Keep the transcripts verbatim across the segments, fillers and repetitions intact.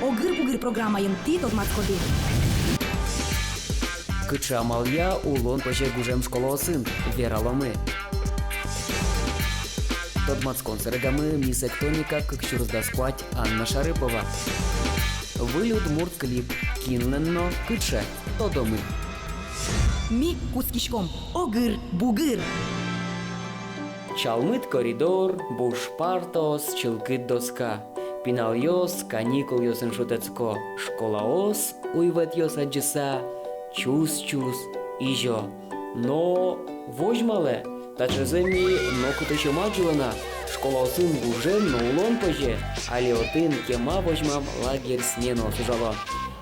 «Огыр-бугыр» программаын тӥ тодматскоды: кыӵе амалъя улон пӧзе гужем школаосын, вераломы. Тодматскон сэрегамы «Мисс Эктоника кык сюрс дас куать» Анна Шарыпова. Выль удмурт клип, кинлэн но кыӵе, тодомы. Ми кутскиськом. Огыр-бугыр. Чалмыт коридор, буш партаос, чылкыт доска. Пиналъёс каникулъёсын шутэтско, школаос, уйвӧтъёс адӟыса, чус-чус изё. Но возьмалэ, таӵезэ ми нокытысь ум адӟылэ на. Школаосын гужем но улон пӧзе, али отын кема возьмам лагерь сменаос ужало.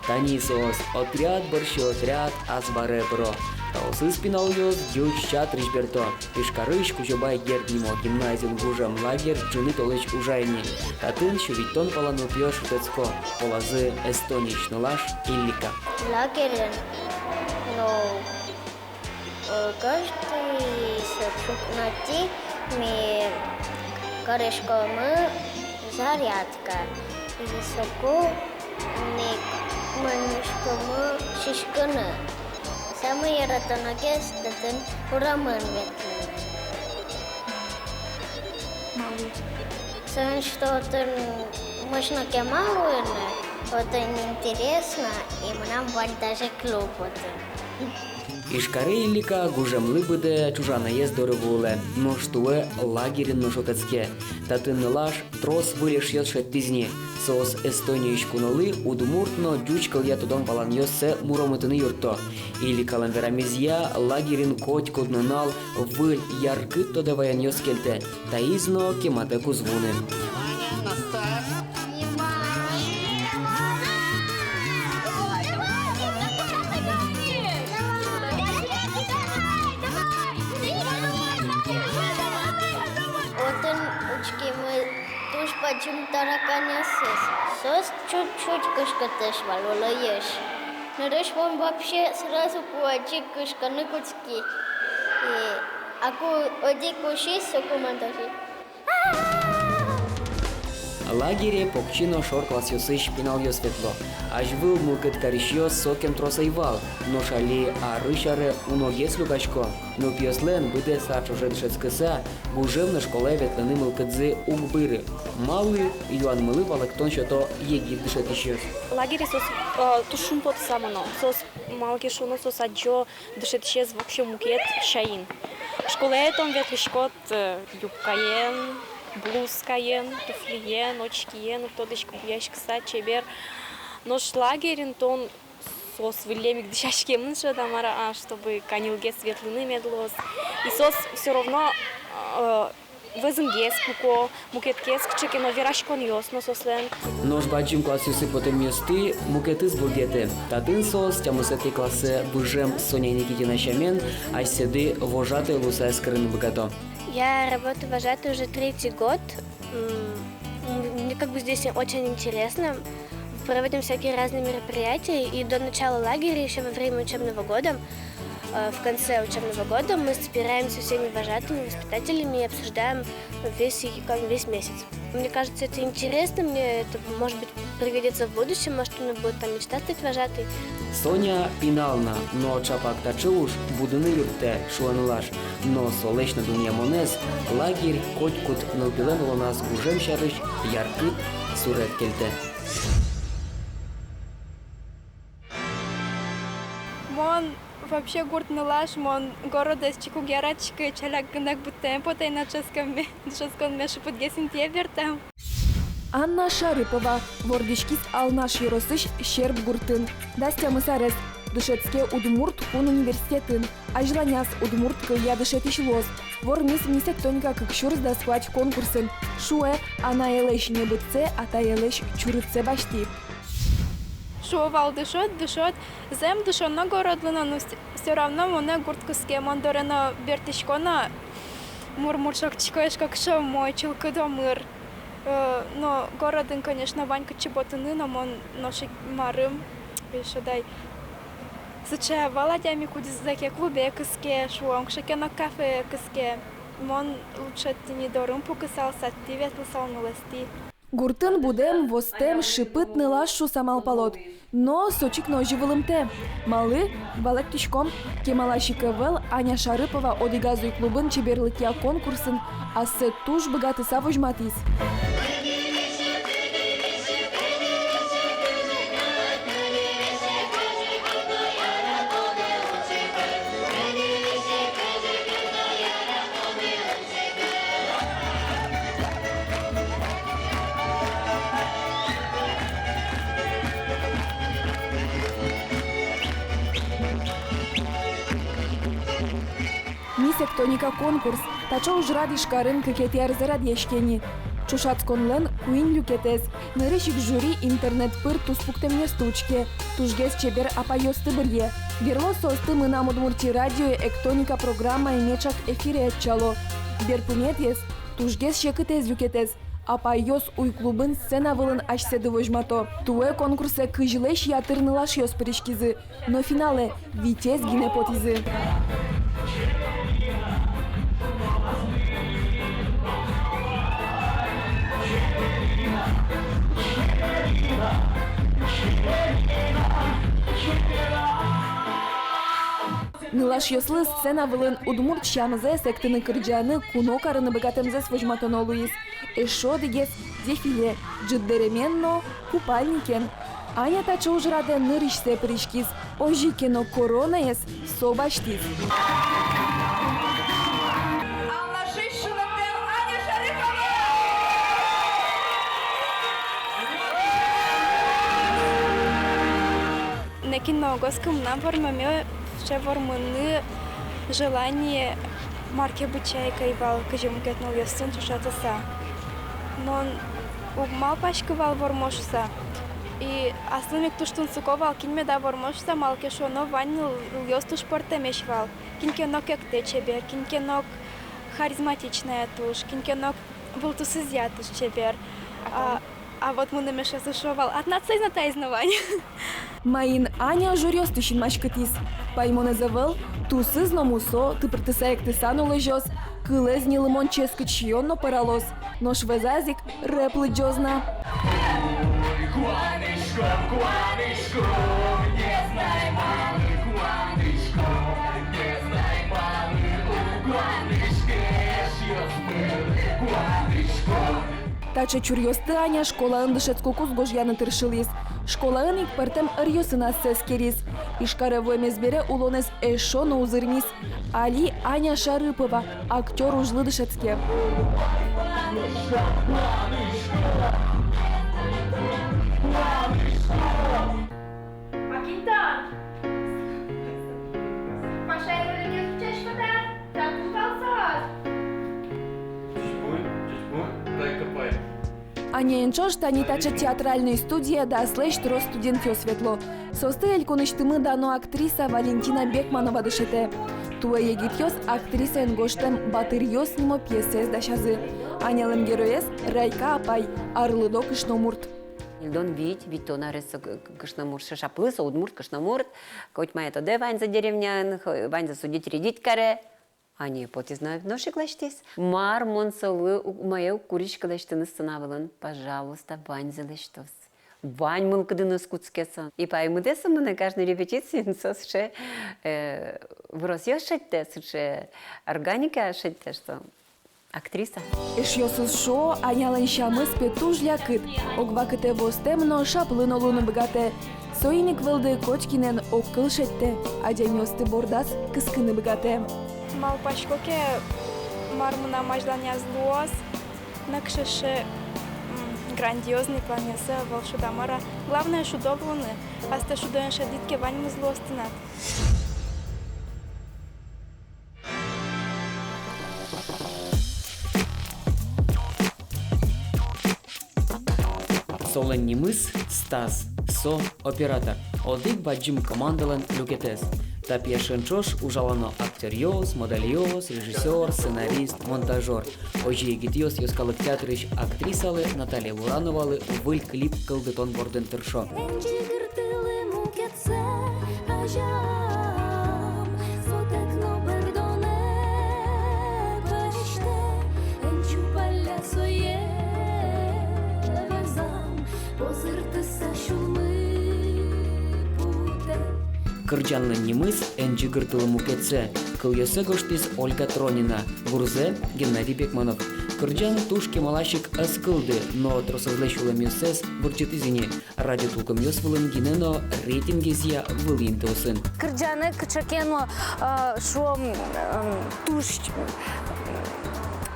Тани соос отряд бӧрсьы отряд азбаре пыро. Таосыз пиналъёс ӟуч чатрысь берто. Ижкарысь Кузебай Герд нимо гимназиын гужем лагерь ӝыны толэзь ужа ини. Татын сю витьтон пала нылпиос шутэтско, пӧлазы Эстониысь нылаш Иллика. Лагерьын, ну, э, каждый субботник ми кариськомы зарядка. И соку ми мынӥськомы сиськыны. Самой яратоногес татын урамын ветлыны. Малы? Соин что отын можно кема луыны, отын интересно, и мынам вань даже клуб отын. Ижкаре Иллика гужемлы быдэ ӵужанаез доры вуылэ, нош туэ лагерьын но шутэтске. Татын нылаш трос выль эшъёс шедьтӥз ни. Соос Эстониысь кунолы удмурт но ӟуч кылъя тодон-валанъёссэ муромытыны юртто. Илликалэн верамезъя, лагерьын котькуд нунал выль, яркыт тодэ ваёнъёс кельтэ. Таиз но кематэк уз вуны. Отын учкимы туж бадӟым тараканъёсыз. Соос чуть-чуть кышкытэсь вал, улӥсь. Нырысь мон вообще сразу куаӟи кышканы кутски. И, а ку одӥг усиз, соку мон тоже. Лагере покчи но шор классъёсысь пиналъёс ветло. Азьвыл мылкыд карисьёс сокем трос ӧй вал, нош али арысь аре уногес люкасько. Нылпиослэн быдэс ар ӵоже дышетскыса, гужем но школае ветлыны мылкыдзы уг быры. Малы, юанмылы валэктон сёто егит дышетӥсьёс. Лагере соос, э, туж шумпотыса мыно. Соос, малы ке шуоно, соос адӟо дышетӥсез вообще мукет сямен. Школае тон ветлӥськод, э, юбкаен, блузкаен, туфлиен, очкиен, уг тодӥськы, буяськыса, чебер. Нош лагерьын тон соос выллем ик дӥсяськемын шуод-а, мар-а, чтобы каньылгес ветлыны мед луоз. И соос всё равно, э, вӧзымгес пуко, мукетгес кыӵе ке но вераськонъёс но соослэн. Нош бадӟым классъёсы потэмъёсты мукетыз бурдъятэ. Татын соос тямысэтӥ классэ выжем Соня Никитина сямен асьсэды вожатый луыса эскерыны быгато. Я работаю вожатой уже третий год. М, мне как бы здесь очень интересно. Проводим всякие разные мероприятия, и до начала лагеря, ещё во время учебного года, э, в конце учебного года мы собираемся со всеми вожатыми, воспитателями и обсуждаем весь, как, весь месяц. Мне кажется, это интересно, мне это, может быть, пригодится в будущем, может, у меня будет там мечта стать вожатой. Соня пинал на, но чапак таӵе уж будыны юрттэ, шуэ нылаш. Но солэсь но дунъямонэз лагерь котькуд нылпилэн улоназ гужем сярысь яркыт сурет кельтэ. Мон вообще гурт нылаш, мон городэ ӧз чик уг яратӥськы, ӵаляк гинэ ик быдтэмме потэ ини дышетсконме, дышетсконме шыпытгес интые бертэм. Анна Шарыпова вордӥськиз Алнаш ёросысь Серп гуртын. Дас тямыс арес. Дышетске Удмурт кун университетын. Азьланяз удмурт кылъя дышетӥсь луоз. Вормиз «Мисс Эктоника кык сюрс дас куать» конкурсын. Шуэ, анаелэсь небытсэ, атаелэсь чурытсэ басьтӥ. Шуо вал: дышод, дышод, зэм, дышоно городлы но, но вс-, всё равно монэ гурт кыске. Мон доре но бертӥсько но, мур-мур шокчисько, эшшо кыӵе умой, чылкыт омыр. Э, но городын, конечно, вань кытчы потыны, но мон нош ик марым, эшшо дай. Сыӵе вал адями, кудӥз заке клубе кыске, шуом, кыӵе ке но кафе кыске. Мон лучше тӥни дорын пукысал, садтӥ ветлысал, нюлэстӥ. Гуртын будэм, востэм, шыпыт нылаш шуса малпалод. Но со чик но озьы вылымтэ. Малы? Валэктӥськом. Кемалась ик ӧвӧл, Аня Шарыпова одӥгаз уй клубын чеберлыкъя конкурсын ассэ туж быгатыса возьматӥз. Мисс Эктоника конкурс. Таӵе ужрад Ижкарын кыкетӥ арзэ радъяське ни. Ӵошатсконлэн куинь люкетэз. Нырысь ик жюри интернет пыр туспуктэмъёсты учке, тужгес чебер апайёсты быръе. Берло соосты «Мынам Удмуртие» радиое «Эктоника» программая меӵак эфире ӧтчало. Берпуметӥез, тужгес секытэз люкетэз. Апайёс уй клубын сцена вылын асьсэды возьмато. Туэ конкурсэ кызьлэсь ятыр нылашъёс пыриськизы, но финалэ витез гинэ потӥзы. Нылашъёслы сцена вылын удмурт сямзэс эктыны-кырӟаны, куно карыны быгатэмзэс возьматоно луиз. Эшшо одӥгез — дефиле, ӝыт дэремен но купальникен. Аня таӵе ужрадэ нырысьсэ пыриськиз, озьы ке но коронаез со басьтӥз. Нокин но уг оскы мынам вормеме, сыӵе вормыны желание мар ке быдӟа ик ӧй вал, кызьы мукет нылъёсын ӵошатыса. Мон уг малпаськы вал вормо шуса. И аслым ик туж тунсыко вал, кин меда вормо шуса, малы ке шуоно вань нылъёс туж пӧртэмесь вал. Кин ке но эктэ чебер, кин ке но харизматичная туж, кин ке но вылтусызъя туж чебер. А, а вот мыным эшъёсы шуо вал: «А тынад соиз но, таиз но вань». Маин Аня жюриосты синмаськытӥз. Паймонэз ӧвӧл, тусыз но мусо, тыпыртыса эктыса но лэзёз, кылэз ньылымон ческыт сиён но пӧралоз. Нош вӧзаз ик рэп лыдӟоз на. Таӵе чуръёсты Аня школаын дышетскыкуз гожъяны тыршылӥз. Школаын ик пӧртэм ӧръёсын ассэ эскериз. Ижкаре вуэмез бере улонэз эшшо но узырмиз. Али Аня Шарыпова актёр ужлы дышетске. А кин тон? Пашай роликез утчаськод-а? Тат ум вал соос. Ӟечбур, ӟечбур, Райка апай. Аняен ӵош тани таӵе театральной студие аслэсь трос студентъёс ветло. Соосты элькунысьтымы дано актриса Валентина Бекманова дышетэ. Туэ егитъёс актрисаен гожтэм «Батыръёс» нимо пьесаез дасязы. Анялэн героез — Райка апай, арлыдо кышномурт. Ньыльдон вить, витьтон арес со к-, к-, кышномурт, сыӵе шаплы со удмурт кышномурт, котьмае тодэ ваньзэ деревняын, х-, ваньзэ судить-редить каре. Ани потӥз но, нош ик лэсьтӥз. Мар мон солы у-, мае уг куриськы лэсьтыны сцена вылын, пожалуйста, ваньзэ лэсьтоз. Вань мылкыдыныз кутске со. И паймытэ со монэ кажной репетициын, со сыӵе, э, выросъёс шедьтэ, сыӵе органика шедьтэ, что актриса. Эшъёсыз шуо, Анялэн сямыз пе туж лякыт, ог вакытэ востэм но шаплы но луыны быгатэ. Соин ик вылды котькинэн огкыл шедьтэ, адямиосты бордаз кыскыны быгатэ. Малпасько ке, мар мынам азьланяз луоз, нокыӵе, м, грандиозный планъёсы ӧвӧл, шуод-а, мар-а. Главное, шудо луыны. Астэ шудоен шедьтӥд ке, ваньмыз луоз тынад. Солэн нимыз Стас, со оператор, одӥг бадӟым командалэн люкетэз. Та пьесаен ӵош ужало но актёръёс, модельёс, режиссёр, сценарист, монтажёр. Озьы егитъёс Йӧскалык театрысь актрисалы Наталья Лурановалы выль клип кылдытон бордын тыршо. Эн ӟыгыртылы мукетсэ, азям, сотэк но бӧрдонэ пӧзьтэ, эн чупалля сое. Кырӟанлэн нимыз «Эн ӟыгыртылы мукетсэ». Кылъёссэ гожтӥз Ольга Тронина, гурзэ — Геннадий Бекманов. Кырӟан туж кемалась ик ӧз кылды, но тросэзлэсь сюлэмъёссэс вырӟытӥз ини. Радиотулкымъёс вылын гинэ но рейтингезъя вылӥ интыосын. Кырӟанэ кыӵе ке но, э, шуом, э, туж,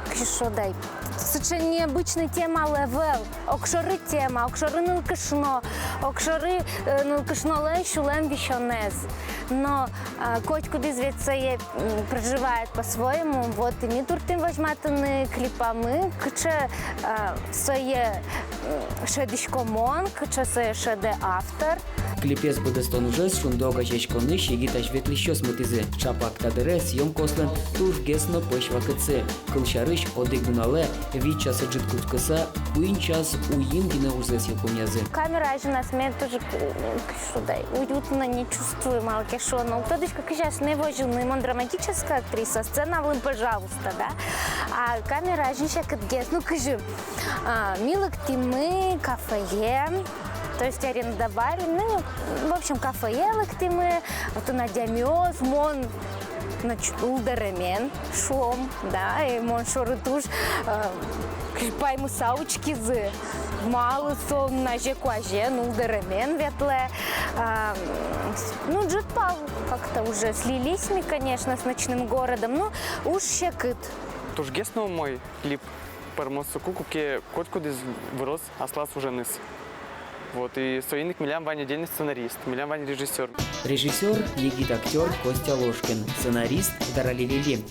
кыӵе шуод ай, сыӵе необычный тема ӧвӧл. Огшоры тема, огшоры нылкышно, огшоры, э, нылкышнолэн сюлэм висёнэз. Но, э, котькудӥз ведь сое, м, проживает по-своему. Вот и ми турттӥм возьматыны клипамы, кыӵе, э, сое, м, шӧдӥсько мон, кыӵе сое шӧдэ автор. Клипез быдэстон ужез «Шунды» огазеяськонысь егит азьветлӥсьёс мытӥзы. Чапак та дыре съёмкаослэн тужгес но пӧсь вакытсы. Кылсярысь, одӥг нуналэ вить час ӝыт кутскыса, куинь час уйин гинэ ужзэс йылпумъязы. Камера азьын асме туж, м, кыӵе шуод ай, уютно не чувствую, малы ке шуоно. Уг тодӥськы, кызьы асме возьыны, мон драматическая актриса, сцена вылын, пожалуйста, да. А камера азьын секытгес, ну, кызьы, а, ми лыктӥмы кафее, то есть арендовали, ну, в общем, кафее лыктӥмы, отын адямиос, мон, значит, нулдэремен, шуом, да, и мон шоры туж, э, паймыса учкизы, малы со азе куазе нулдэремен ветлэ. А, ну, ӝыт пал как-то уже слились мы, конечно, с ночным городом, ну, уж секыт. Тужгес но умой клип пӧрмоз соку, куке котькудӥз выроз аслаз уженыз. Вот, и соин ик милям вань отдельный сценарист, милям вань режиссёр. Режиссёр — егит актёр Костя Ложкин, сценарист Дарали Лели.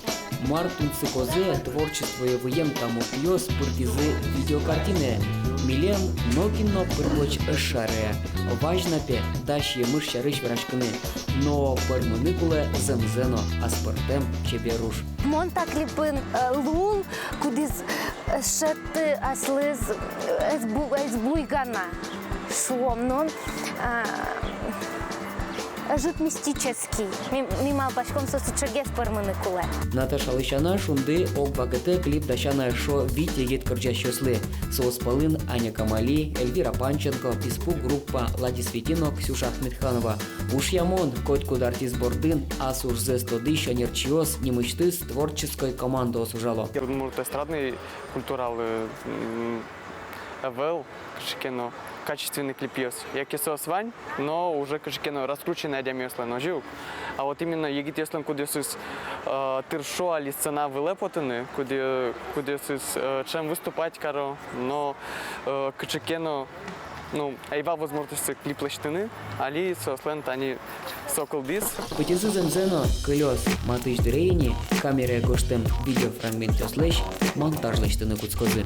Мар тунсыкозэ творчествое выем та муртъёс пыртӥзы видеокартинае, милем нокин но пыр-поч ӧз шары. Важно, пе, дась емыш сярысь вераськыны, но пӧрмыны кулэ зэмзэ но аспӧртэм чебер уж. Мон та клипын, э, лул, кудӥз, э, шедьты аслыз, э, ӧз бу-, ӧз буйганы, шуом, но, а, ӧжыт мистический. Ми, ми малпаськом, со сыӵегес пӧрмыны кулэ. Наташа ласянь «Шунды» ог вакытэ клип дасяна эшшо вить егит кырӟасьёслы. Соос пӧлын Аня Камали, Эльвира Панченко, «Писпу» группа, Лади Светин но Ксюша Ахметханова. Ушъямон, котькуд артист бордын ас ужзэс тодӥсь ӧнерчиос, нимысьтыз творческой командаос ужало. Удмурт эстрадной культуралы, м, ӧвӧл кыӵе ке но качественный клипъёс. Яке соос вань, но уже кыӵе ке но раскрученный адямиослэн, озьы ук. А вот именно егитъёслэн, кудъёсыз, э, тыршо али сцена вылэ потыны, кудъё-, кудъёсыз, э, ӵем выступать каро, но, э, кыӵе ке но, ну, ӧй вал возможностьсы клип лэсьтыны, али соослэн тани со кылдӥз. Пытьызы зэмзэ но кылёз, матысь дыре ини камерае гожтэм видеофрагментъёслэсь монтаж лэсьтыны кутскозы.